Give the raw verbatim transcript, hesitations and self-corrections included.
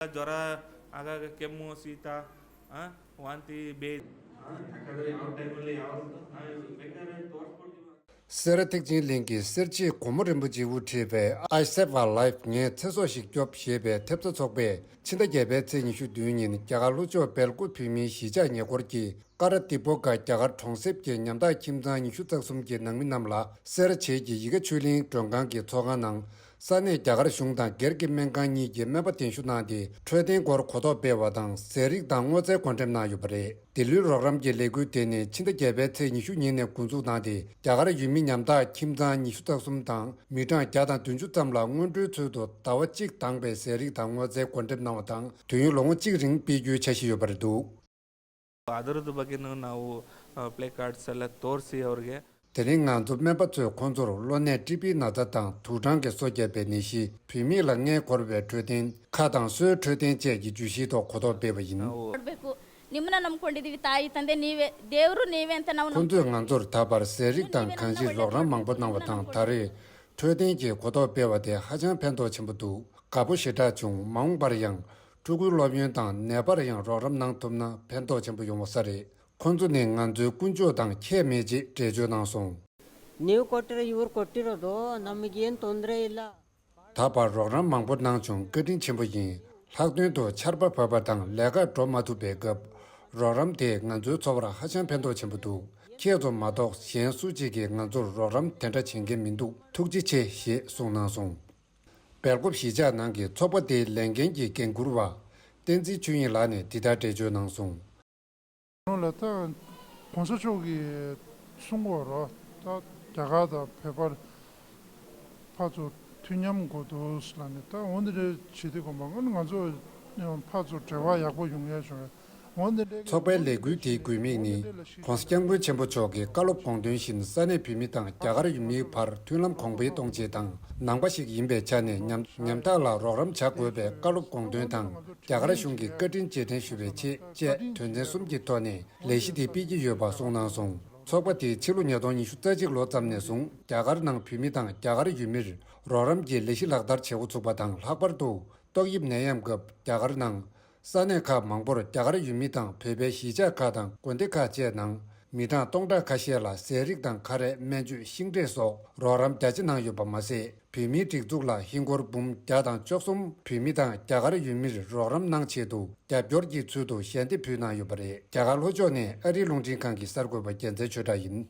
జ్వర, ఆగాక కెమ్ము, శీత, ఆ, వాంతి, బే- ఆ, అక్కడ ఆ టైంలో ఎవరు? ఆ, వెంటనే తోడ్పడి- སེ་ར་ཐེག་ཆེན་གླིང་གི་སེར་བྱེས་གོ་མོ་རིན་པོ་ཆེས་དབུ་ཁྲིད་པའི་I Save Our Life ངས་ཚེ་སྲོག་ཞིག་སྐྱོབ་ཞེས་པའི་ཐེབས་རྩ་ཚོགས་པས་ཕྱི་ཟླ་བརྒྱད་པའི་ཚེས་ཉི་ཤུ་བདུན་ཉིན་རྒྱ་གར་ལྷོ་ཕྱོགས་སྦེལ་ཀོབ་བོད་མིའི་གཞིས་ཆགས་ཉེ་འཁོར་གྱི་ཀ་ར་ཏི་པོ་ཀ་རྒྱ་གར་གྲོང་གསེབ་ཀྱི་ཉམ་ཐག་ཁྱིམ་ཚང་ཉི་ཤུ་རྩ་གསུམ་གྱི་ནང་མི་རྣམས་ལ་སེ་ར་བྱེས་ཀྱི་ཡི་གེ་ཆོས་གླིང་མགྲོན་ཁང་གི་ཚོགས་ཁང་ནང་ས་གནས་རྒྱ་གར་གཞུང་དང་སྒེར་གྱི་སྨན་ཁང་གཉིས་ཀྱིས་སྨན་པ་གདན་ཞུ་གནང་སྟེ་འཕྲོད་བསྟེན་སྐོར་གོ་རྟོགས་སྤེལ་བ་དང་ཟས་རིགས་དང་སྔོ་ཚལ་བགོ་འགྲེམས་གནང་ཡོད་པ་རེད། འདི་ལོའི་རོགས་རམ་གྱི་ལས་འགུལ་དེ་ནི་ཕྱི་ཟླ་བརྒྱད་པའི་ཚེས་ཉི་ཤུ་ཉིན་ནས་འགོ་འཛུགས་གནང་སྟེ་རྒྱ་གར་ཡུལ་མི་ཉམ་ཐག་ཁྱིམ་ཚང་ཉི་ཤུ་རྩ་གསུམ་དང་མི་གྲངས་བརྒྱ་དང་བདུན་ཅུ་ཙམ་ལ་སྔོན་འགྲོའི་ཚུལ་དུ་ཟླ་བ་གཅིག་དང་པའི་ཟས་རིགས་དང་སྔོ་ཚལ་བགོ་འགྲེམས་གནང་བ་དང་དུས་ཡུན་ལོ་ངོ་གཅིག་རིང་སྤེལ་རྒྱུའི་འཆར་གཞི་ཡོད་པ་རེད་འདུག. ಅದರದ್ದು ಬಗ್ಗೆ ನಾವು ಪ್ಲೇ ಕಾರ್ಡ್ಸ್ ಎಲ್ಲ ತೋರಿಸಿ ಅವ್ರಿಗೆ. དེ་རིང་ང་ཚོ་སྨན་པ་ཚོས་ཁོང་ཚོར་གློ་ནད་ཀྲི་པིའི་ན་ཚ་དང་དུག་སྦྲང་གིས་སོ་བརྒྱབ་པའི་ནད་གཞི་བུད་མེད་ལ་མངལ་འཁོར་བའི་འཕྲོད་བསྟེན་ཁ་དང་སོའི་འཕྲོད་བསྟེན་བཅས་ཀྱི་བརྗོད་གཞིའི་ཐོག་གོ་རྟོགས་སྤེལ་བ་ཡིན། ཁོང་ཚོས་ང་ཚོར་ད་བར་ཟས་རིགས་དང་གང་ཅིའི་རོགས་རམ་མང་པོ་གནང་བ་དང་ད་རེས་འཕྲོད་བསྟེན་གྱི་གོ་རྟོགས་སྤེལ་བ་དེ་ཧ་ཅང་ཕན་ཐོགས་ཆེན་པོ་འདུག། དགའ་པོ་ཞེ་དྲག་བྱུང་། མ་འོངས་པར་ཡང་ཕྲུ་གུའི་སློབ་ཡོན་དང་ནད་པར་ཡང་རོགས་རམ་གནང་ཐུབ་ན་ཕན་ཐོགས་ཆེན་པོ་ཡོང་བ་ས་རེད། ཁོང་ཚོ་ནི་ང་ཚོའི་ཀུན་སྤྱོད་དང་ཁྱད་མེད་ཅེས་འགྲེལ་བརྗོད་གནང་སོང་། 入国してる、入国してると、何も言えんとんでいら。 ད་བར་རོགས་རམ་མང་པོ་གནང་བྱུང་། བཀའ་དྲིན་ཆེན་པོ་ཡིན། ལྷག་དོན་དུ་ཆར་པ་བབས་པ་དང་ལས་ཀར་འགྲོ་མ་ཐུབ་པའི་སྐབས་རོགས་རམ་དེས་ང་ཚོའི་འཚོ་བར་ཧ་ཅང་ཕན་ཐོགས་ཆེན་པོ་འདུག། ཁྱེད་ཚོ་མ་གཏོགས་གཞན་སུ་གཅིག་གིས་ང་ཚོར་རོགས་རམ་དེ་འདྲ་བྱེད་མཁན་མི་འདུག། ཐུགས་རྗེ་ཆེ་ཞེས་གསུངས་གནང་སོང་། སྦེལ་ཀོབ་གཞིས་ཆགས་ནང་གི་ཚོགས་པ་དེའི་ལས་འགན་གྱི་འགན་འཁུར་བ་བསྟན་འཛིན་ཆོས་དབྱིངས་ལགས་ནས་འདི་ལྟར་འགྲེལ་བརྗོད་གནང་སོང་། ལ་ད་༸གོང་ས་མཆོག་གིས་གསུང་གོ་རོ། ད་རྒྱ་གར་དང་བོད་པར་ཕར་ཚུར་མཐུན་མཉམ་དགོས་འདུག་ལ་ནི་ད་འོ་འདི་རེད་བྱེད་དུས་གོ་མ་ང་ང་ཚོ་ཕར་ཚུར་འབྲེལ་བ་ཡག་པོ་ཡོང་ཡ་བྱུང་བས། ཚོགས་པའི་ལས་འགུལ་དེའི་དགོས་དམིགས་ནི། ༸གོང་ས་༸སྐྱབས་མགོན་ཆེན་པོ་མཆོག་གི་བཀའ་སློབ་དགོངས་དོན་བཞིན་ས་གནས་བོད་མི་དང་རྒྱ་གར་ཡུལ་མིའི་བར་མཐུན་ལམ་གོང་འཕེལ་གཏོང་ཆེད་དང་ནང་པ་ཞིག་ཡིན་པའི་ཆ་ནས་ཉམ་ཉམ་ཐག་ལ་རོགས་རམ་བྱ་དགོས་པའི་བཀའ་སློབ་དགོངས་དོན་དང་རྒྱ་གར་གཞུང་གི་བཀའ་དྲིན་རྗེས་དྲན་ཞུ་བའི་ཆེད་བཅས་དོན་ཚན་གསུམ་གྱི་ཐོག་ནས་ལས་གཞི་དེ་སྤེལ་གྱི་ཡོད་པ་གསུངས་གནང་སོང་། ཚོགས་པ་དེས་ཕྱི་ལོ་ཉིས་སྟོང་ཉི་ཤུ་རྩ་གཅིག་ལོ་ཙམ་ནས་བཟུང་རྒྱ་གར་ནང་བོད་མི་དང་རྒྱ་གར་ཡུལ་མིར་རོགས་རམ་གྱི་ལས་གཞི་ལག་བསྟར་བྱེད་འགོ་ཚུགས་པ་དང་ལྷག་པར་དུ་ཏོག་དབྱིབས་ནད་ཡམས་སྐབས་རྒྱ་གར་ནང་ས་གནས་ཁག་མང་པོར་རྒྱ་གར་ཡུལ་མི་དང་བོད་པའི་གཞིས་ཆགས་ཁག་དང་དགོན་སྡེ་ཁག་བཅས་ནང་མི་གྲངས་སྟོང་ཕྲག་ཁ་ཤས་ལ་ཟས་རིགས་དང་ཁ་རས་སྨན་བཅོས་ཤིང་འབྲས་སོགས་རོགས་རམ་རྒྱ་ཆེ་གནང་ཡོད་པ་མ་ཟད་བོད་མིའི་སྒྲིག་འཛུགས་ལ་ཧིན་སྒོར་འབུམ་བརྒྱ་དང་བཅུ་གསུམ་བོད་མི་དང་རྒྱ་གར་ཡུལ་མིར་རོགས་རམ་གནང་ཆེད་དུ་རྒྱབ་སྐྱོར་གྱི་ཚུལ་དུ་ཞལ་འདེབས་ཕུལ་གནང་ཡོད་པ་རེད། རྒྱ་གར་ལྷོ་ཕྱོགས་ནས་ཨ་རིའི་རླུང་འཕྲིན་ཁང་གི་གསར་འགོད་པ་རྒྱལ་མཚན་ཆོས་གྲགས་ཡིན།